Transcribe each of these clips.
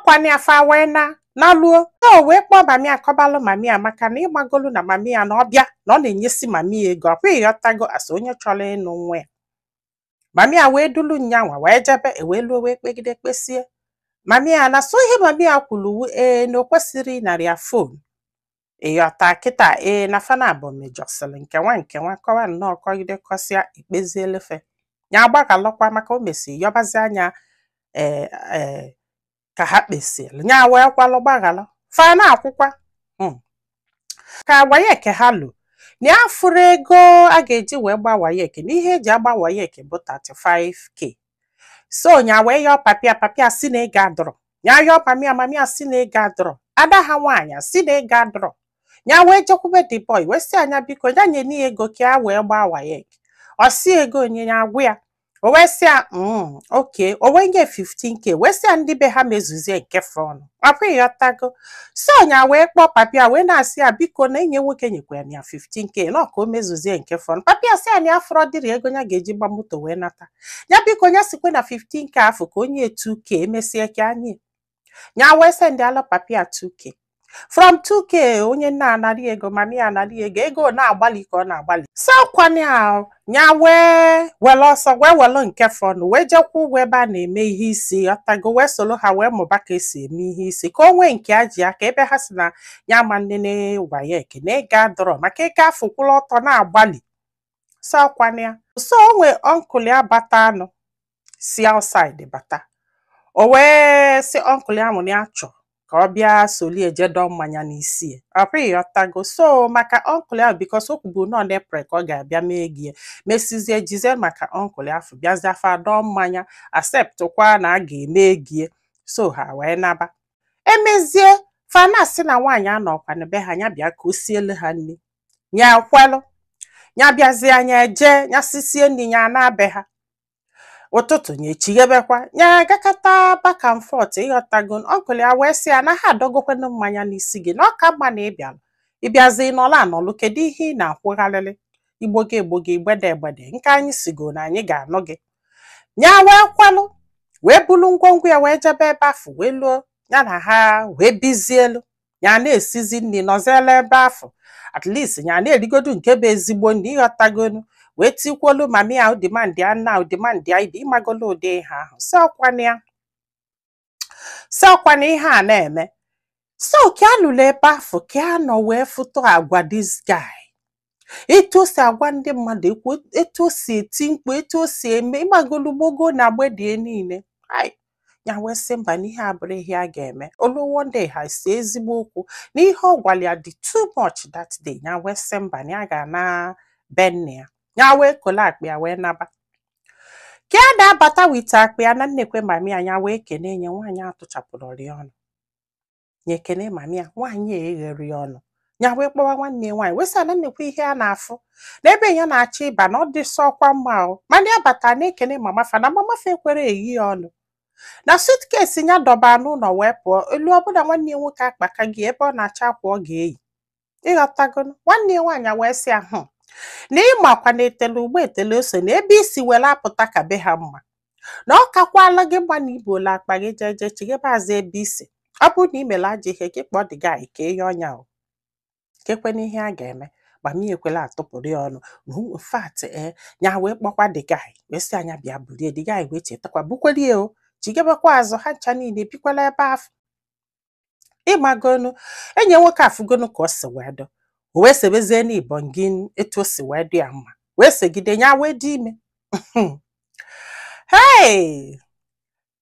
Ọkwana ya fa wee na naluo. O wee kpọọ mami, akọbalụ mami ya, maka na ịgbagolu na mami ya na ọbịa na ọ na-enyesi mami ya ego. Ọkwa ịghọtago, asa onye chọrọ ịnụ nwa ya. Mami ya wee dulu nyanwa wee jebe, ewee luo, wee kpegide, kpesie. Mami ya na so ihe mami ya kwuru, ee, na o kwesịrị ịnarị ya phone. Ịghọta kịta? Ee, na fana bụ mejọsịrị nke nwa nke nwa, kọwa nnọọ, kọgide, kọsịa, ikpezielefe ya, agbaghalụkwa, maka o mesi yọbazi anya. Ee, ee, ka ha kpesịrị nya wee kwalụ gbaghalụ, fa na-akwụkwa ka WAEC ha lụ na ya fụrụ ego a ga-eji wee gba WAEC, na ihe eji agba WAEC bụ 35K. So nya wee yọọ papia, papia si na ego adọrọ. Nya yọọ mamia, mamia si na ego adọrọ. Ada ha nwaanyị si na ego adọrọ. Nya wee jekwube the boy, wee sị anya biko, ya nye ya ego ka ya wee gbaa WAEC. Ọ si ego onye ya agwụ ya. O wee sị ya okay. O wee nye 15K, wee sị ya ndị be ha mezuzie nke fọnụ. Akwa ịghọtago? So nya wee kpọọ papia, wee na-asị ya biko, na enye nwoke nyekwara ya 15K na ka o mezuzie nke fọnụ. Papia sị ya na ya fọrọ dịrị ego ya ga-eji gba moto wee nata ya, biko ya sikwe na 15K afọ ka onye 2K emesie ka anyị ya. Wee send alụ papia 2K. From 2K, onye nna anarị ego, mami anarị ego, ego na-agbalị ka ọ na-agbalị. So kwana ya, ya wee were ọsọ, wee were nke fọnụ, wee jekwa ụgwọ ebe a na-eme ihe isi, ọtago, wee soro ha wee mụba ka esi eme ihe isi, ka o nwee nke a ji aka ebe ha si na ya ma nnene WAEC na ego adọrọ, maka ego afọ kwụrụ ọtọ na-agbalị. So kwana ya, so o nwee uncle ya bata anụ si outside bata. O wee sị uncle ya mụ na ya chọọ ka ọ bịa solie jedo mmanya n'isi ya. Ọkwa ịghọtago? So maka uncle ya, because o kwubu nọ n'April ka ọ ga-abịa mee gị, mesizie jizie maka uncle ya afọ bịazie afa dọọ mmanya, accept kwa na a ga-eme gie. So ha wee naba, emezie fa na-asị na nwaanyị anọkwa na be ha, ya bịa ka o siele ha nri. Ya kwelụ, ya bịazie, anya eje, ya sisie nri, ya na be ha. Ụtụtụ ya echighebekwa, ya agakọta back and forth. Ịghọtago? Uncle ya wee sị ya na ha adọgokwanụ mmanya n'isi gị, na ọ ka mma na ịbịalụ ịbịazi ịnọlụ anọlụ. Kedu ihe ị na-akwụgharịrị igbogo egbogo, igbede egbede nke anyị sigo na anyị ga-anụ gị? Ya wee kwalụ, wee bulu ngwongwo ya, wee jebe ebe afọ, wee luo, ya na ha wee bizielu. Ya na-esizi nri, nọziela ebe afọ. At least ya na-erigodu nke bụ ezigbo nri. Ịghọtagonu? Wee tikwolu mami ya demand ya na demand ya ibe ịmagolo ụdị ihe ahụ. Si ọkwana ya, si ọkwana ihe a na-eme. So ka a lụrụ ebe afọ, ka a nọ wee fụtụ agwa this guy, etu o si agwa ndị mmadụ ekwu, etu o si eti mkpu, etu o si eme, ịmagolu gbogo na agbedie niile. Ai, ya wee sị mba, na ihe a bụrụ ihe a ga-eme. Olu one day ha si ezigbo okwu na ihe ọ gwara ya dị too much that day. Ya wee sị mba, na ya ga-ana be nne ya. Ya wee kole akpa ya wee naba. Ka a na-abata with akpa ya na nnekwe mami ya, ya wee kene nye nwaanyị atụchapụrụ ya ọnụ. Ya ekene mami ya, nwaanyị a eghere ya ọnụ. Ya wee kpọwa nwanne ya nwaanyị, wee sị na nnekwe ihe a na-afụ na ebe ya na-achọ ịba na ọ dị sọkwa mma o. Mana ya bata na-ekene mama fa, na mama fa ekwere eyi ya ọnụ na suitcase ya dọba n'ụlọ wee pụọ. Elu ọbụla nwanne ya nwoke akpaka gị ebe ọ na-achọ akwa ọ ga-eyi. Ịghọtago? Nwanne ya nwaanyị wee sị ya hụ na ịmakwa na etele ugbo etele ose na ebe isi were apụta ka be ha mma, na ọ kakwala gị mma na ibuola akpa gị jeje chighebe azụ ebe isi. Ọ bụrụ na ị mere ajọ ihe gị, kpọọ the guy ka ihe ọnya o kekwe ihe a ga-eme. Mami ekwela atụpụrụ ya ọnụ. In fact, ee, ya wee kpọkwa the guy, wee sị anya bịa bulie. The guy wee chetakwa bukwelie o chigebekwa azụ. Ha ncha niile bikwala ebe afọ. Ịmagonu enyi nwoke afụgonu ka o si wee dụ, o wee sebezie n'ibọn gị etu o si wee dị ya mma, wee segide. Ya wee dị ime. Hey,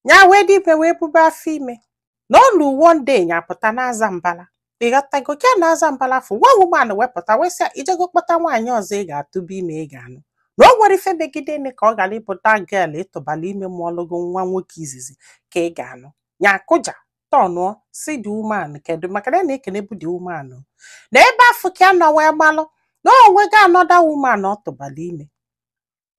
ya wee dị ime, wee bube afọ ime. Na olu one day ya pụta n'aza mbala. Ịghọtago? Ka na-aza mbala afọ, nwa woman wepụta, wee sị ijego kpọta nwaanyị ọzọ ị ga-atụba ime, ị ga-anụ na o nwere ife megide nne ka ọ gara ịpụta girl ịtụbala ime mụọlụgo nwa nwoke izizi ka ị ga-anụ. Ya akụja tọnụọ, si the woman kedu maka na ya na-ekene bụ the woman o. Na ebe afọ ka ya nọ wee gbalụ na o nwego another woman ọ tụbala ime,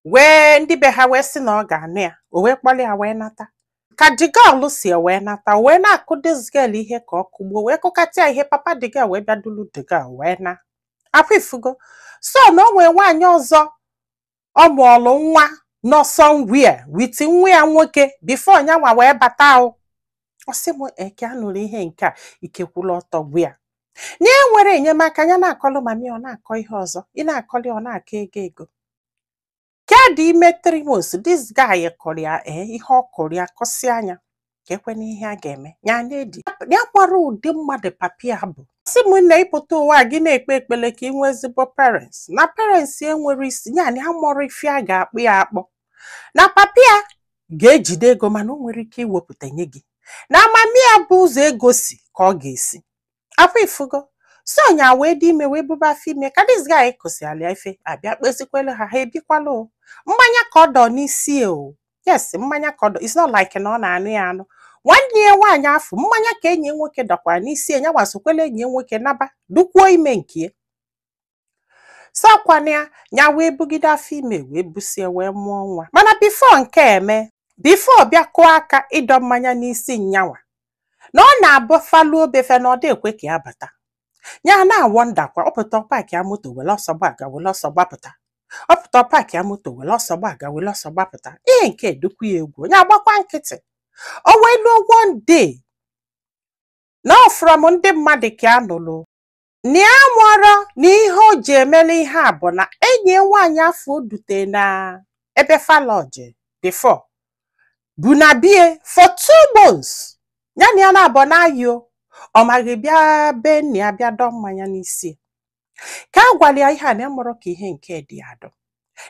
wee ndị be ha wee sị na ọ ga-anụ ya. O wee kpọrọ ya wee nata. Ka the girl si wee nata, o wee na-akụ this girl ihe ka ọ kụgbuo, wee kụkata ya ihe. Papa the girl wee bịa dulu the girl wee na akwa ifugo. So na o nwee nwaanyị ọzọ ọ mụọlụ nwa nọ somewhere with nwa ya nwoke before nyanwa wee bata o. Ọ sị m eke a nụrụ ihe nke a, ike kwụlụ ọtọ gwu ya na e nwere enyemaka. Ya na-akọlụ mami, ọ na-akọ ihe ọzọ, ị na-akọlị, ọ na-akọ ego ego ka dị ime 3 months. This guy kọrọ ya, ee, ihe ọ kụrụ ya kọsịa anya ka ekwe n'ihe a ga-eme ya na-edi ya gbara ụdị mmadụ. Papi ya bụ sị m na ịpụta ụwa gị na-ekpe ekpele ka ị nwee ezigbo parents, na parents enwere isi ya na amụrụ ife a ga-akpụ ya akpọ, na papi ya ga-ejide ego, mana o nwere ike iwepụta nye gị na amami ya bụ ụzọ ego si ka ọ ga-esi akwa ifugo. So nya wee dị ime, wee buba afọ ime ka this guy kụsịala ya ife, abịa kpezikwelu ha, ha ebikwala o. Mmanya ka ọ dọ n'isi o. Yes, mmanya ka ọ dọ. It's not like na ọ na-anụ ya anụ. Nwanne ya nwaanyị afọ mmanya ka enyi ya nwoke dọkwara n'isi ya, nwasokwela enyi ya nwoke naba dukwuo ime nke ya. Sọkwana ya, ya wee bugide afọ ime, wee busie, wee mụọ nwa. Mana before nke eme, before bịa kụọ aka ịdọ mmanya n'isi nyanwa, na ọ na-abụ faluo befe na ọ dị ekwe ka ya bata. Ya na-awọndakwa, ọ pụta park ya moto, were ọsọ gbaga, were ọsọ gbapụta. Ọ pụta park ya moto, were ọsọ gbaga, were ọsọ gbapụta. Ihe nke edukwu ya egwu, ya agbakwa nkịtị. O wee luo one day, na ọ from ndị mmadụ ka a nụrụ na ya mụọrọ na ihe o ji emele ihe a bụ na enyi ya nwaanyị afọ o dute na ebe falọji before bụ na bie for 2 months, ya na ya na-abọ na-ayọ, ọ maghị bịa be nna ya bịa dọ mmanya n'isi. Ka a gwara ya ihe a, na ya mụrụ ka ihe nke dị ya dọ,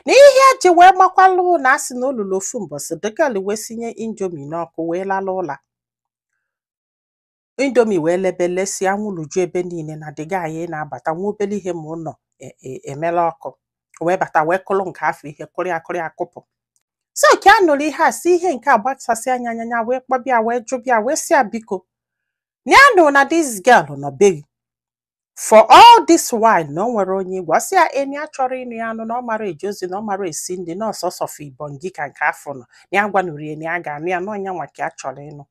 na ihe eji wee makwalụ na asị na olulu ofu mbọsị, the girl wee sinye Indomie n'ọkụ, wee lala ụla. Indomie wee lebele si anwụrụ ju ebe niile, na the guy na-abata nwa obere ihe ma ụlọ emela ọkụ, wee bata, wee kụrụ nke afọ ihe kụrụ ya, kụrụ ya kụpụ. So ka a nụrụ ihe a, si ihe nke a gbasasị anya anya ya, wee kpọbịa, wee jụbịa, wee sị ya biko, na ya nụ na this girl nọ beghị for all this while, na o nwere onye igwe. Ọ sị ya eni ya chọrọ ịnụ ya anụ, na ọ mara eje ozi, na ọ mara esi nri, na ọsọsọ fọ ibongi ka nke afọ nọ na ya gwanụrụ ya na ya ga-anụ ya, na ọnya nwa ka ya chọrọ ịnụ.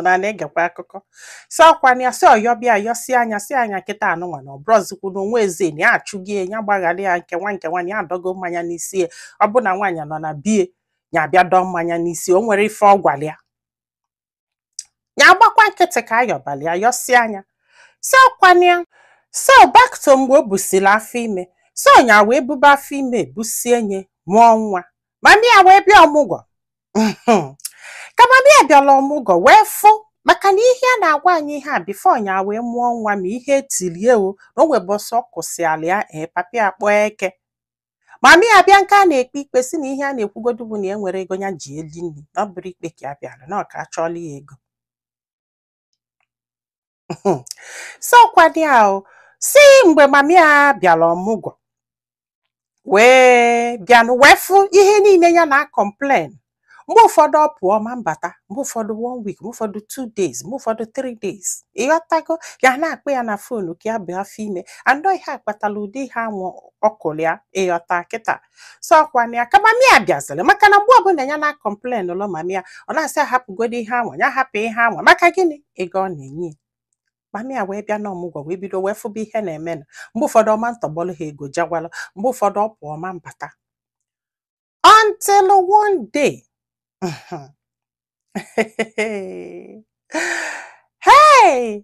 Na na-egekwa akụkọ si ọkwa na ya si ọyọbịa yọsi anya, si anya kịta anụnwa na ọbrọzikwu na onwe eze na ya achụgie ya, gbaghara ya nke nwa nke nwa, na ya adọgo mmanya n'isi ya. Ọ bụ na nwaanyị nọ na bie ya abịa dọọ mmanya n'isi, o nwere ife ọ gwara ya, ya agbakwa nkịtị ka ayọbali ya yọsi anya si ọkwa na ya. So back to mgbe o busiri afọ ime. So nya wee buba afọ ime, busie nye, mụọ nwa. Mami ya wee bịa ọmụgwọ. Ka mami ya bịara ọmụgwọ, wee fụ maka na ihe a na-agwa anyị ihe a before nya wee mụọ nwa, ma ihe etilie o na o nwebọsọ ọ kwụsịala ya. Ee, papi akpọ eke mami ya bịa nke a na-ekpe ikpe, si na ihe a na-ekwugodu bụ na e nwere ego ya ji eli nri, na ọ bụrụ ikpe ka ya bịara, na ọ ka achọọla ya ego. So kwado ya o si mgbe mami ya bịara ọmụgwọ, wee bịanụ, wee fụ ihe niile ya na complain. Mgbe ụfọdụ ọ pụọ ma mbata, mgbe ụfọdụ one week, mgbe ụfọdụ 2 days, mgbe ụfọdụ 3 days, ịghọtago? Ya na-akpọ ya na phone ka ya bụ afọ ime andọ ihe akpatala ụdị ihe anwụ ọkụrụ ya, ịghọta kịta? So ọkwana ya ka mami ya bịazịrị, maka na mgbe ọbụla ya na complain ụlọ mami ya, ọ na-asị ahapụgodo ihe anwa, ya hapụ ihe anwa, maka gịnị? Ego ọ na-enye ya. Mami ya wee bịa n'ọmụgwọ, wee bido wee fụba ihe na-emenụ. Mgbe ụfọdụ ọma ntọgbọlụ ha ego jagwalụ, mgbe ụfọdụ ọ pụọ ma mbata, until one day, hey!